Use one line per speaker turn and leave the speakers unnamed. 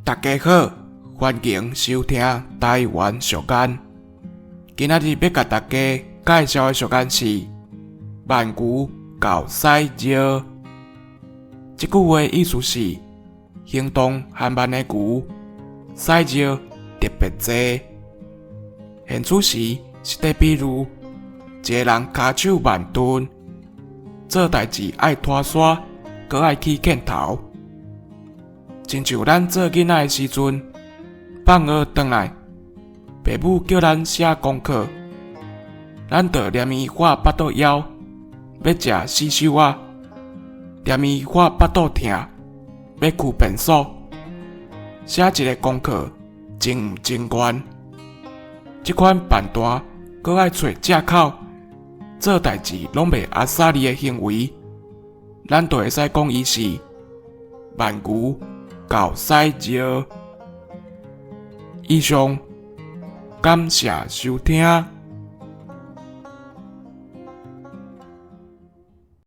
大家好，歡迎收聽台灣俗諳。今仔日欲共大家介紹的俗諳是“慢牛猴屎尿”。這句話意思是行動緩慢的牛，屎尿特別濟。現此時是佇比喻一个人跤手慢鈍，做代誌愛拖沙，閣愛起見頭。親像咱做囡仔的時陣，放學轉來，爸母叫咱寫功課，咱就連伊喊腹肚枵，欲食死手仔；連伊喊腹肚疼，欲去便所。寫一个功課，真毋情願。這款慢惰，閣愛揣藉口，做代誌攏袂阿莎力的行為，咱就會使講伊是慢牛猴屎尿。以上，感謝收聽。